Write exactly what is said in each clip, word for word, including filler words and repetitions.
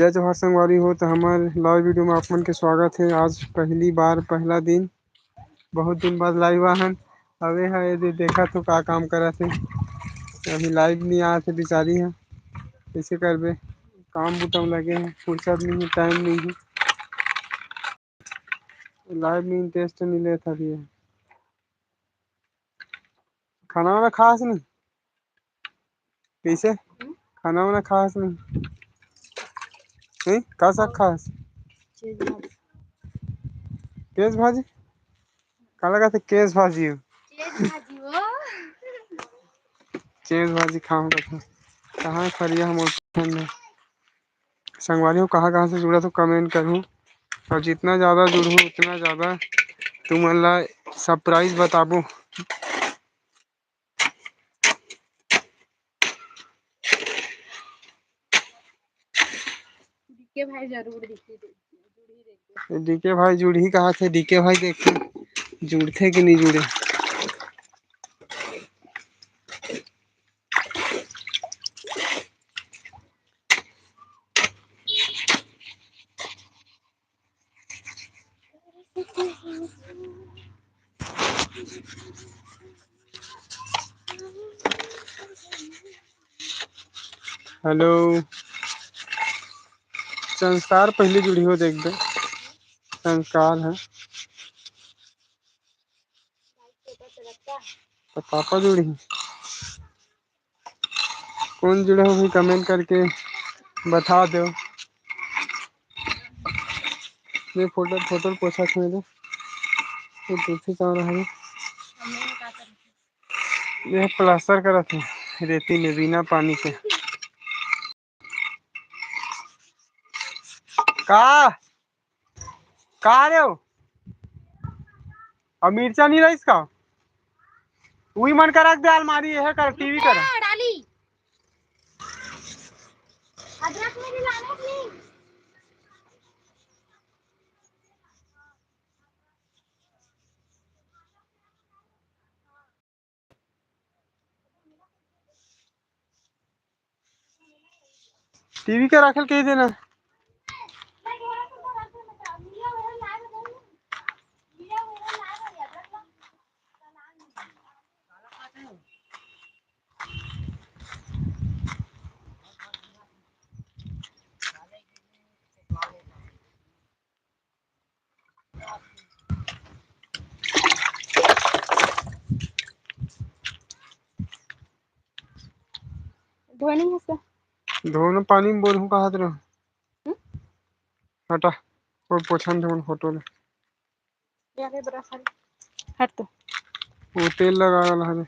जय जोहार संगवारी हो, तो हमर लाइव वीडियो में आप मन के स्वागत है। आज पहली बार, पहला दिन, बहुत दिन बाद लाइव आहन। अबे हा ये दे-, देखा तो का काम करत है। अभी लाइव नहीं आया थे बेचारी है, कैसे करबे, काम बुता में लगे हैं, फुर्सत नहीं है, टाइम नहीं है, लाइव में इंटरेस्ट नहीं लेता भी है। खाना वाना खास नहीं? कैसे? खाना वाना खास नहीं? नहीं, का साग खास? चेज भाजी। केस भाजी? का लगा था केस भाजी हो? चेज भाजी हो। चेज भाजी खाऊंगा था। कहाँ खरिया हम ठंड है। संगवारी हो, कहाँ कहाँ से जुड़ा तो कमेंट करूँ, और जितना ज़्यादा जुड़हू उतना ज़्यादा तुमन ला सरप्राइज बताबो। डीके भाई जरूर दिखी दे, जुड़ही देख के। डीके भाई जुड़ही कहा थे, डीके भाई देखे जुड़थे कि नहीं जुड़े। हेलो, संस्कार पहले जुड़ी हो, देख दे संस्कार है। तो पापा जुड़ी, कौन जुड़ा हो भी कमेंट करके बता दो। ये फोटो, फोटो पोछा छुए दे, ये तुलसी चौरा है। ये प्लास्टर करत है रेती में बिना पानी के। का, का रे हो? अब मिर्चा नहीं रहीस का? उही मन का रख दे अलमारी, यह कर, टीवी कर। डाली। अदरक मेरी लाना प्लीज। टीवी के राखेल कही देना। धोए नहीं है इसका। धोना पानी में बोलहूँ कहा तो। हम्म? हटा, वो पोछा में धोन फोटो ले। यार, ये बड़ा सारी। हट तो। वो तेल लगा वाला है।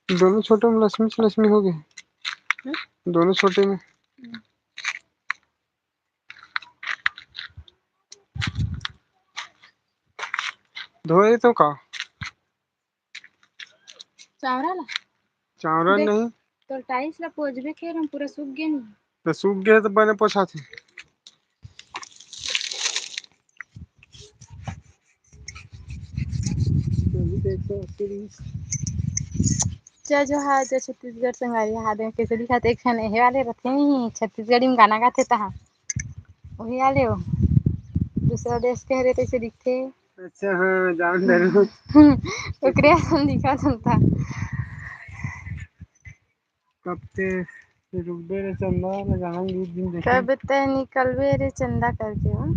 दोनों छोटे में लक्ष्मी से लक्ष्मी हो गए। हम्म? दोनों छोटे में। हम्म। धोए तो का? चावरा ला? चावरा देख, नहीं। तो टाइल्स ला पोजबे के हम पूरा सूख गए नहीं। तो सूख गए तो बने पोछा थे। जय जोहार, जय छत्तीसगढ़ संगवारी। हाथ में कैसे दिखाते, एक ठन एहे वाले रथे नहीं, छत्तीसगढ़ी में गाना गाथे तहा, वही वाले हो। दूसरा देश के हरे तैसे दिखते। अच्छा, हाँ, जान दे रहा हूँ। ओकरे हम दिखा था। कब ते रुकबे रे चंदा, मैं गाना गीत दिन देखे। कब ते निकलबे रे चंदा करके हो।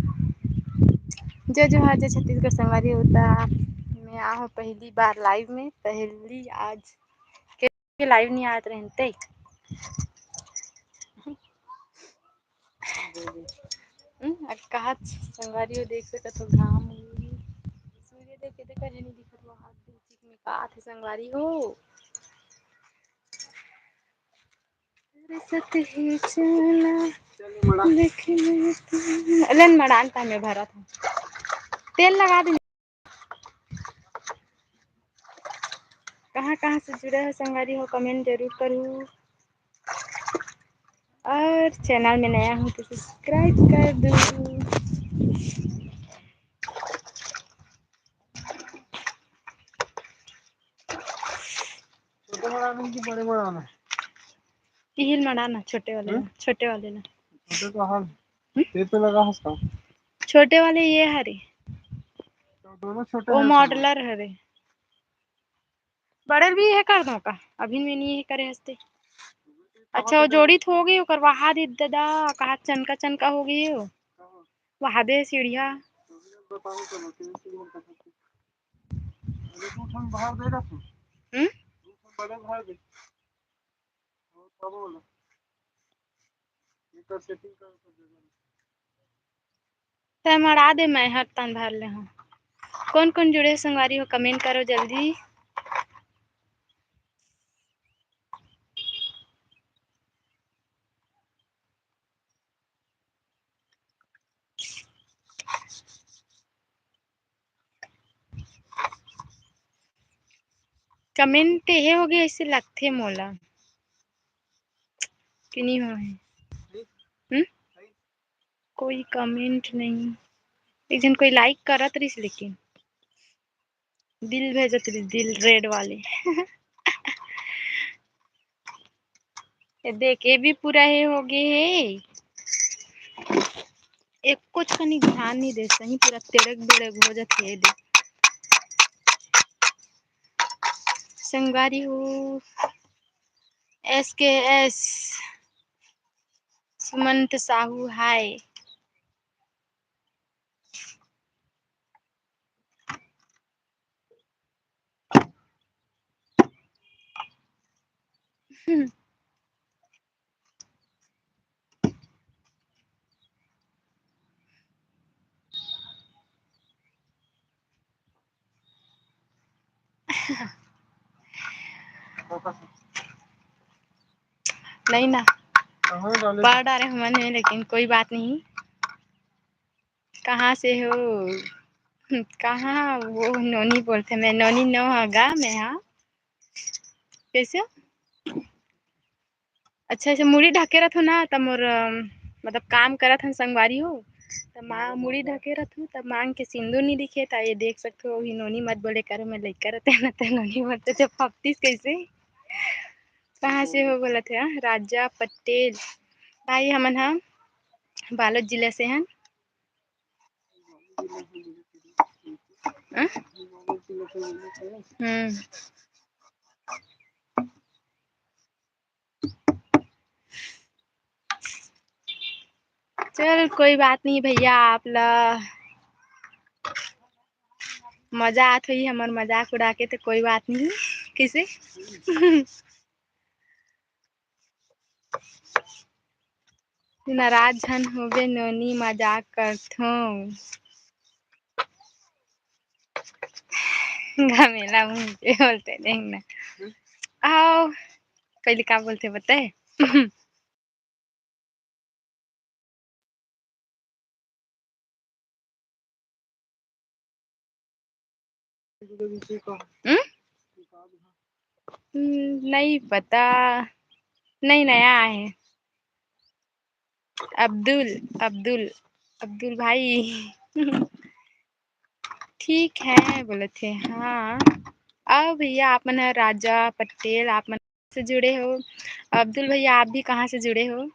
जय जोहार, जय छत्तीसगढ़ संगवारी हो। त मैं आ हूँ पहली बार लाइव में, पहली आज के लाइव नहीं आत रहते। हम्म, अब कहा संगवारी हो देख सकत हो घाम उगी। सूर्य देख के देखा जनी दिखत हुआ हाथ चिक में का आथे संगवारी हो। सत हे चूना, देखे में तो। लेन मड़ान का मैं भरत हूँ। तेल लगा दे। कहाँ कहाँ से जुड़े हो संगवारी हो, comment जरूर करू। और channel में नया हो तो subscribe कर दो। छोटे मड़ाना कि बड़े मड़ाना? इहिल मड़ाना, छोटे वाले हम्म? ला, छोटे वाले ला। छोटे तो हर हम्म? ये तो लगा हस का? छोटे वाले ये हरे। तो दोनों छोटे वो हैं modeler हरे। बड़े भी ये कर दो का? अभी में नहीं ये करे हस्ते। अच्छा, वो जोड़ी तो हो गई, ओकर वहा दे दादा, कहा चनका चनका हो गई हो। वहा दे सीढ़िया। अरे, दू ठन बाहर दे रखो। हम्म? दू ठन बड़े बाहर दे। वो तब बोला। एकर setting कर, ओकर जगह। तै मड़ा दे, मैं हर तन भर ले हूँ। कौन कौन जुड़े संगवारी हो, comment करो जल्दी। Comment हे होगे, ऐसे लगथे मोला कि नहीं हो है? हम्म? कोई comment नहीं। एक जन कोई like करत रहिस, लेकिन दिल भेजत रहिस, दिल red वाले। ये देख, ये भी पूरा हे होगे हे। एक कुछ कनी ध्यान नहीं दे, सही पूरा तेड़क बेड़क हो जात हे। देख संगवारी हो, S K S Sumant Sahu, hi। नहीं ना, पढ़ डारे हमन में, लेकिन कोई बात नहीं। कहाँ से हो? कहाँ वो नोनी बोलथे, मैं नोनी नो हा गा, मैं हा। कैसे हो? अच्छा, ऐसे मुड़ी ढके रथो ना, त मोर, अम, मतलब काम करत हन संगवारी हो, त माँ मुड़ी ढके रथो, त मांग के सिंदूर नहीं दिखे, त ये देख सकते हो, ही नोनी मत बोले करो, मैं लइका रहते ना, त नोनी बोलते थे फपतीस कैसे? कहाँ से हो बोलत हे? हाँ, राजा पटेल भाई, हमन हा बालोद जिला से हन। हाँ? हम्म। चल, कोई बात नहीं भैया, आप ला मजा आत होही हमर मजाक उड़ा के, तो कोई बात नहीं। किसे नाराज झन होबे नोनी, मजाक करथों। घमेला मुंह के बोलते नहीं ना। आओ, पहले का बोलते बताए? हम्म? हम्म, नहीं पता, नहीं, नया है। अब्दुल, अब्दुल, अब्दुल भाई। ठीक है बोलत हे। हाँ, आओ भैया, आप मन ह राजा पटेल, आप मन से जुड़े हो। अब्दुल भैया, आप भी कहाँ से जुड़े हो?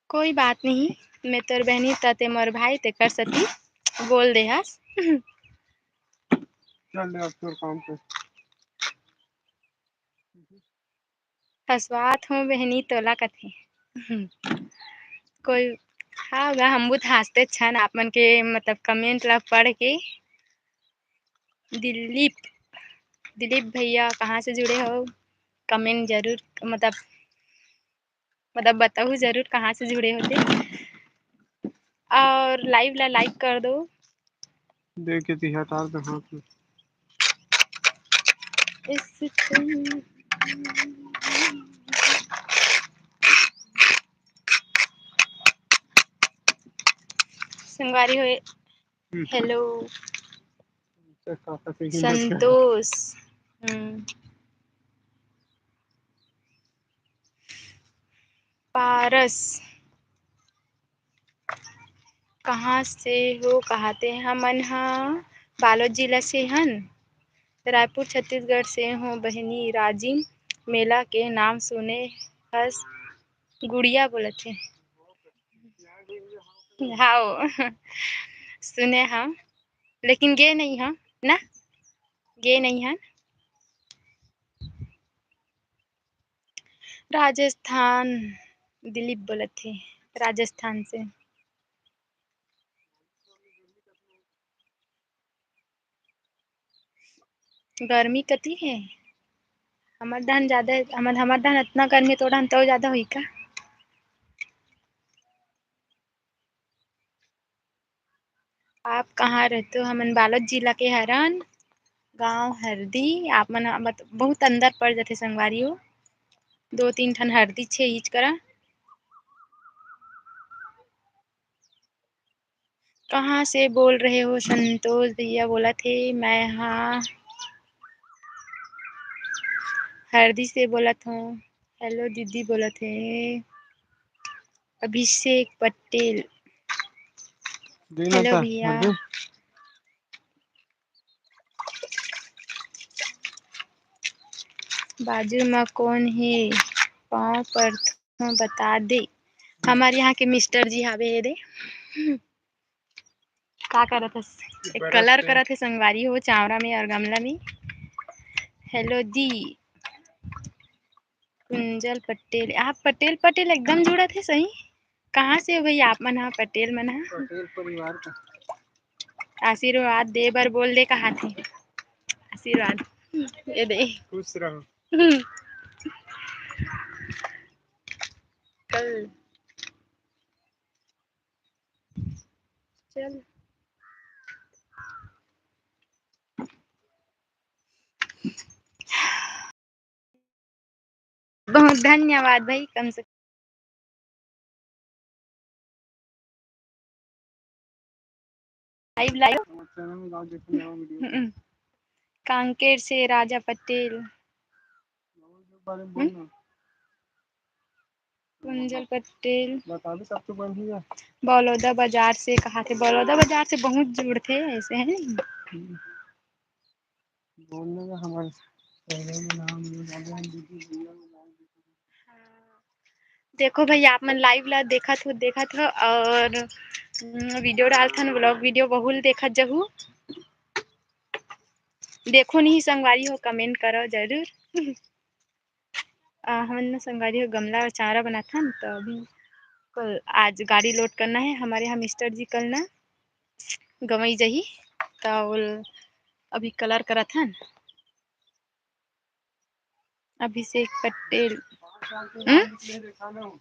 कोई बात नहीं, मैं तोर बहनी त ते मोर भाई, तेकर सती बोल दे हस। चल दे अब तोर काम पे। हंसवात हूँ बहनी तोला कथे। कोई, हाँ गा, हम बहुत हंसते छन आप मन के, मतलब, comment ला पढ़ के। दिलीप, दिलीप भैया कहाँ से जुड़े हो? Comment जरूर, मतलब, मतलब बताओ जरूर कहाँ से जुड़े होते। और live ला like कर दो। देख के ती हटा दे हाथ में। इस संगवारी हो, हम्म। Hello। अच्छा, काका से हिंदी में संतोष। हम्म। पारस। कहाँ से हो? कहाथे? हमन ह बालोद जिला से हन। रायपुर, छत्तीसगढ़ से हो बहिनी। राजिम मेला के नाम सुने हस? गुड़िया बोलत हे। हाव, सुने हन, लेकिन गे नहीं हन ना, गे नहीं हन। राजस्थान, दिलीप बोलत हे, राजस्थान से। गर्मी कति हे? हमर डहन जादा, हमर, हमर डहन अतना गर्मी, तो डहन तो जादा होही का? आप कहाँ रहते हो? हमन बालोद जिला के हरन, गांव हरदी। आप मन ह बत-, बहुत अंदर पड़ जाथे संगवारी हो, दो तीन ठन हरदी छे इच करा। कहाँ से बोल रहे हो? संतोष भैया बोलत हे, मैं हा हरदी से बोलत हूँ। Hello दीदी बोलत हे। अभिषेक पटेल। Hello भैया। बाजू म कौन हे? पाँव परथों, बता दे। हमर यहाँ के mister जी हावे हे रे। का करत हस? एक colour करत हे संगवारी हो, चावरा में और गमला में। Hello जी। कुंजल पटेल, आप पटेल पटेल एकदम जुड़त हे सही। कहाँ से हो भैया आप मन ह, पटेल मन ह? पटेल परिवार का। आशीर्वाद दे बर बोल दे, कहाथे? आशीर्वाद। ये दे। खुश रहो। हम्म। कल चल। बहुत धन्यवाद भाई, कम से कम live, live। हम्म। कांकेर से राजा पटेल। हम्म? कुंजल पटेल। बलौदा बाजार से कहाथे? बलौदा बाजार से बहुत जुड़थे ऐसे, है नहीं? बोलने का हमारे पहले भी नाम नहीं जाने, हम दीदी भैया को नाम देखो भाई, आप मन live ला देखत हो, देखत हो और, हम्म, video डालथन, vlog video बहुल देखत जहू। देखो नहीं संगवारी हो, comment करो जरूर। अ, हमन न संगवारी हो गमला और चारा बनाथन, तो अभी कल, आज गाड़ी load करना है। हमारे यहाँ mister जी कल ना गंवई जही, तो अभी colour करत हन। अभिषेक पटेल। हम्म?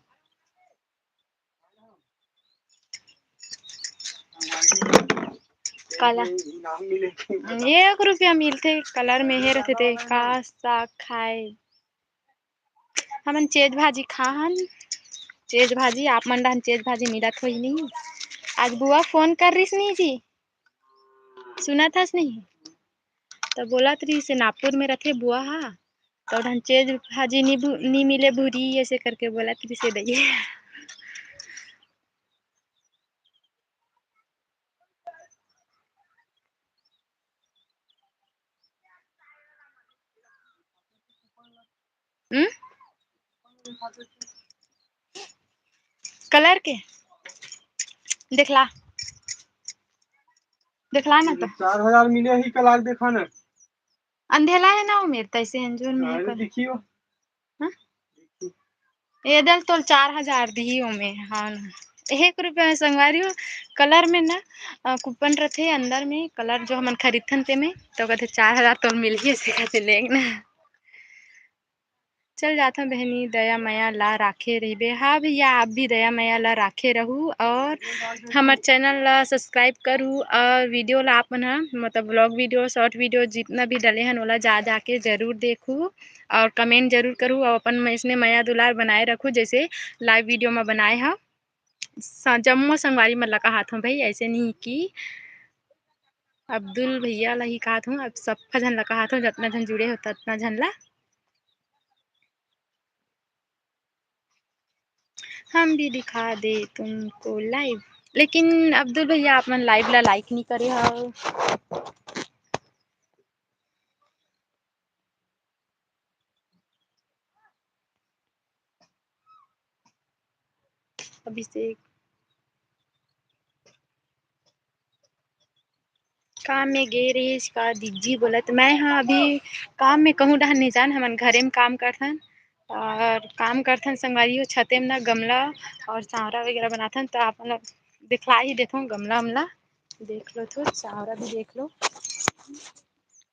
काला? एक रुपया मिलथे, colour में हे रथे ते का साग खाए। हमन चेज भाजी खाहन, चेज भाजी, आप मन डहन चेज भाजी मिलत होही नहीं? आज बुआ phone कर रिस नहीं जी, सुनत हस नहीं? त बोलत रिहिस हे, नागपुर में रथे बुआ हा, त ओढ़न चेज भाजी नी भु-, नी मिले भूरी, ऐसे करके बोलत रिहिस हे दई। हम्म? Colour के? देखला। देखला ना तो। चार हजार मिले ही कल, आज देखा ना। अंधेला है ना, उमेर तैसे अंजोर में है अरे कल। देखियो। हाँ? एदल तोल चार हजार दिही ओमे, हाँ ना। एक रुपया में संगवारी हो, colour में ना, अ, coupon रथे अंदर में, colour जो हमन खरीदथन ते में, तो कहते चार हजार तोल मिलही, ऐसे कहते लेंगे ना। चल जाथन बहिनी, दया मया ला राखे रहिबे। हाँ भैया, आप भी दया मया ला राखे रहू और हमर channel ला subscribe करू और video ला आप मन ह, मतलब vlog video, short video जितना भी डले हन, ओला जा जाके जरूर देखू और comment जरूर करू और अपन में इसने मया दुलार बनाए रखू, जैसे live video में बनाए ह। स-, जम्मो संगवारी मन ला कहात हूँ भाई, ऐसे नहीं कि अब्दुल भैया ला ही कहात हूँ, अब सब्बा झन ला कहात हूँ, जतना झन जुड़े हो ततना झन ला। हम भी दिखा दे तुमको live, लेकिन अब्दुल भैया आप मन live ला like नहीं करे हव। अभिषेक काम में गे रहिस का दीदी बोलत, मैं हाँ अभी काम में कहूँ डहन नहीं जान, हमन घरे में काम करथन और काम करथन संगवारी हो, छते में ना गमला और चावरा वगैरह बनाथन, तो आप मन ला दिखला ही देथों गमला उमला, देख लो तो चावरा भी देख लो।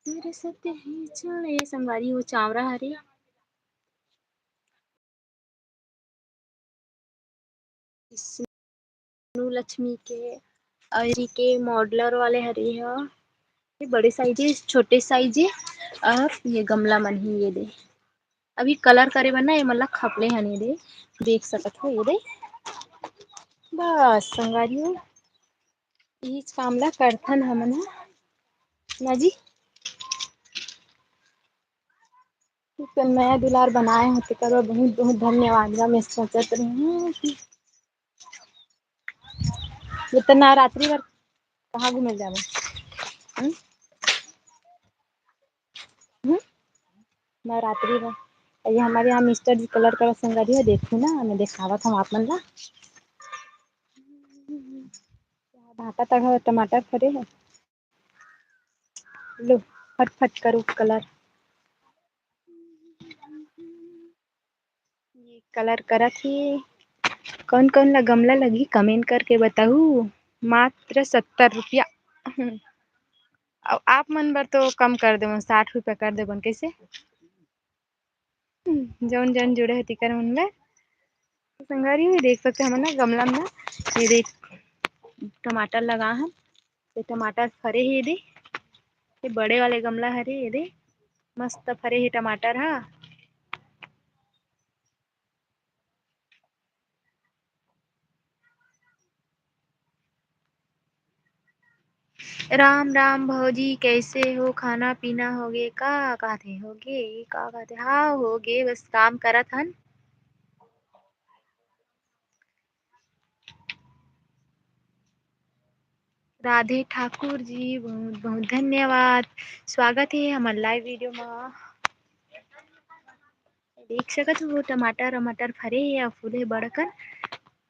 तेरे सत्य ही चले संगवारी हो चावरा हरे। विष्णु लक्ष्मी के और ये के modular वाले हरे ह, ये बड़े size है, छोटे size है, और ये गमला मन ही ये दे। अभी colour करे बर ना ये मन ला खपले हन ये दे, देख सकत हो ये दे। बस संगवारी हो, इहीच काम ला करथन हमन ह ना जी। तू तो नया दुलार बनाए हो, तेकर बर बहुत बहुत धन्यवाद गा। मैं सोचत रही हूँ कि ये तो नवरात्रि बर कहाँ घूमे जाबो? हम्म? हम्म? नवरात्रि बर। ये हमारे यहाँ मिस्टर जी colour करत संगवारी हो, देखू ना, मैं देखावत हूँ आप मन ला। भाटा तक टमाटर फरे है। लो, फटफट करो colour। ये colour करत ही। कौन कौन ला गमला लगही, comment करके बताहू। मात्र सत्तर रुपया। अब आप मन बर तो कम कर देवन, साठ रुपया कर देवन, कैसे? जौन जौन जुड़े हो तिकर मन बर। संगवारी हो, देख सकते हमन ना गमला में ना, ये देख टमाटर लगा हन, ये टमाटर फरे हे दे, ये बड़े वाले गमला हरे ये दे, मस्त फरे हे टमाटर हा। राम राम भौजी, कैसे हो? खाना पीना होगे का? काथे होगे का? काथे हाँ होगे, बस काम करत हन। राधे ठाकुर जी, बहुत बहुत धन्यवाद। स्वागत हे हमर live video मा। देख सकत हो, टमाटर वमाटर फरे हे अउ फूले बड़कन।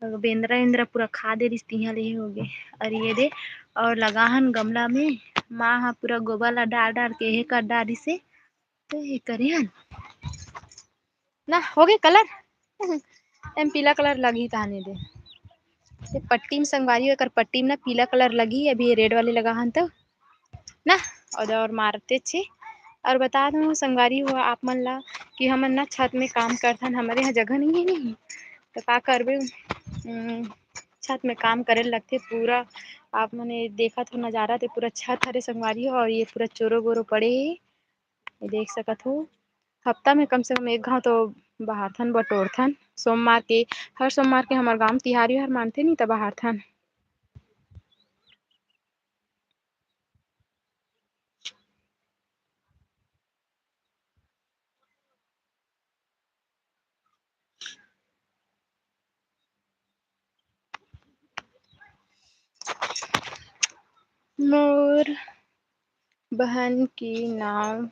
बेंदरा एंदरा पूरा खा दे रिहिस, तिहां ले होगे। अउ ये दे, अउ लगा हन गमला में, माँ ह पूरा गोबर ला डार डार के हे कर डारिस हे। तो ये करे हन ना, होगे colour। एम पीला colour लगही तहाने दे। ये पट्टी में संगवारी हो, एकर पट्टी में ना पीला colour लगही, अभी ये red वाले लगा हन तो ना, और, और मारते छे। और बता दूँ संगवारी हो आप मन ला कि हमन ना छत में काम करथन, हमरे यहाँ जगह नहीं है नहीं, तो का करबे, उम, छत में काम करे लगथे पूरा। आप मन ये देखत हो नजारा, ते पूरा छत हरे संगवारी हो, और ये पूरा चोरो बोरो पड़े हे। ये देख सकत हो, हफ्ता में कम से कम एक घाव तो बहारथन, बटोरथन। सोमवार के, हर सोमवार के हमर गांव तिहारी हर मानथे नी, त बहारथन। मोर बहन के नाम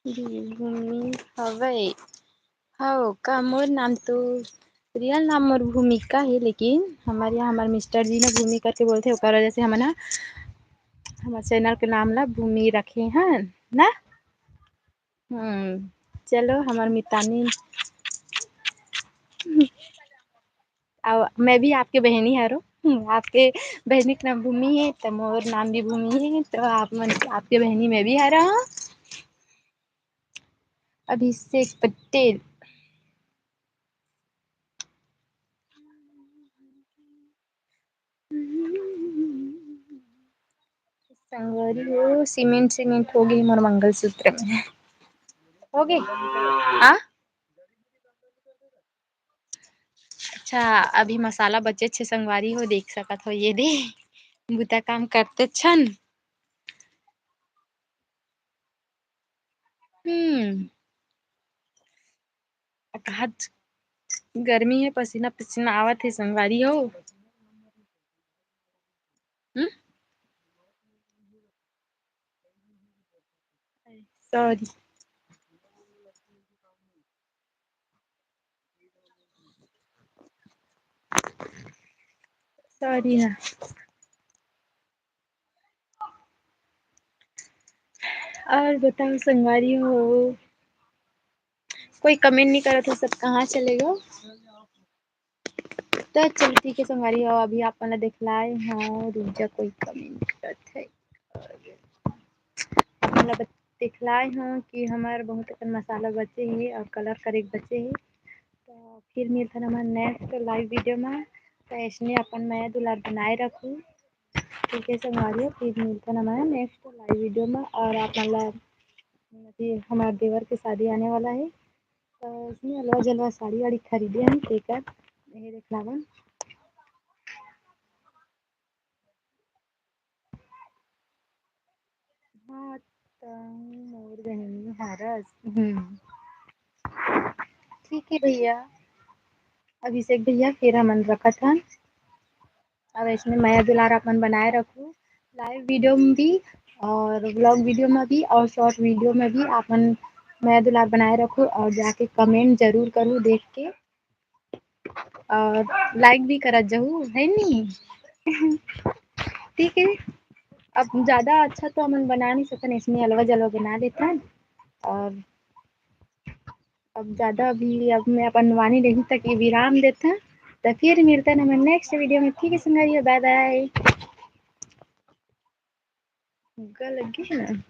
भी भूमि हवय। हव का? मोर नाम तो, real नाम मोर भूमिका हे, लेकिन हमर यहाँ हमर मिस्टर जी ना भूमि करके बोलथे, ओकर वजह से हमन ह हमर channel के नाम ला भूमि रखे हन ना। हम्म, चलो हमर मितानी, अउ मैं भी आपके बहिनी हरो। हम्म, आपके बहिनी के नाम भूमि हे, त मोर नाम भी भूमि हे, तो आप मन आपके बहिनी मैं भी हरो। अभिषेक पटेल। संगवारी हो, सीमेंट सीमेंट हो गई मोर मंगलसूत्र में। हो गई? हाँ। अच्छा, अभी मसाला बचे छे संगवारी हो, देख सकत हो, ये दे बुता काम करते छन। हम्म। अकाज गर्मी है, पसीना पसीना आवत है संगवारी हो। हम्म। सॉरी। सॉरी ना। और बताओ संगवारी हो, कोई कमेंट नहीं करत हो, सब कहाँ चले गो? तो चल ठीक है संगवारी हो, अभी आप मन ला देखलाए हो, रुक जा, कोई कमेंट करत है। आप मन ला बत-, देखलाए हो कि हमार बहुत अकन मसाला बचे है और कलर करे के बचे है। तो फिर मिलथन हमार नेक्स्ट लाइव वीडियो में। तो ऐसने अपन मया दुलार बनाए रखू। ठीक है संगवारी हो, फिर मिलथन हमार नेक्स्ट लाइव वीडियो में। और आप मन ला अभी हमार देवर के शादी आने वाला है, तो इसमें अलवा जलवा साड़ी वाड़ी खरीदे हैं, तेकर यही देखलावन। हाँ, तंग मोर बहिनी हरस। हम्म। ठीक है भैया, अभिषेक भैया, फिर हमन रखत हन। अब इसमें मया दुलार अपन बनाए रखू, लाइव वीडियो में भी और व्लॉग वीडियो में भी और शॉर्ट वीडियो में भी अपन मया दुलार बनाए रखू और जाके कमेंट जरूर करू देख के। और लाइक भी करत जहू, है नी? ठीक है, अब ज्यादा अच्छा तो हमन बना नहीं सकन, इसमें अलवा जलवा बना लेथन। और अब ज्यादा अभी अब मैं अपन वाणी नहीं तक ये विराम देथन, तो फिर मिलथन हमन नेक्स्ट वीडियो में। ठीक है संगवारी हो, बाय बाय। गल लगी है ना।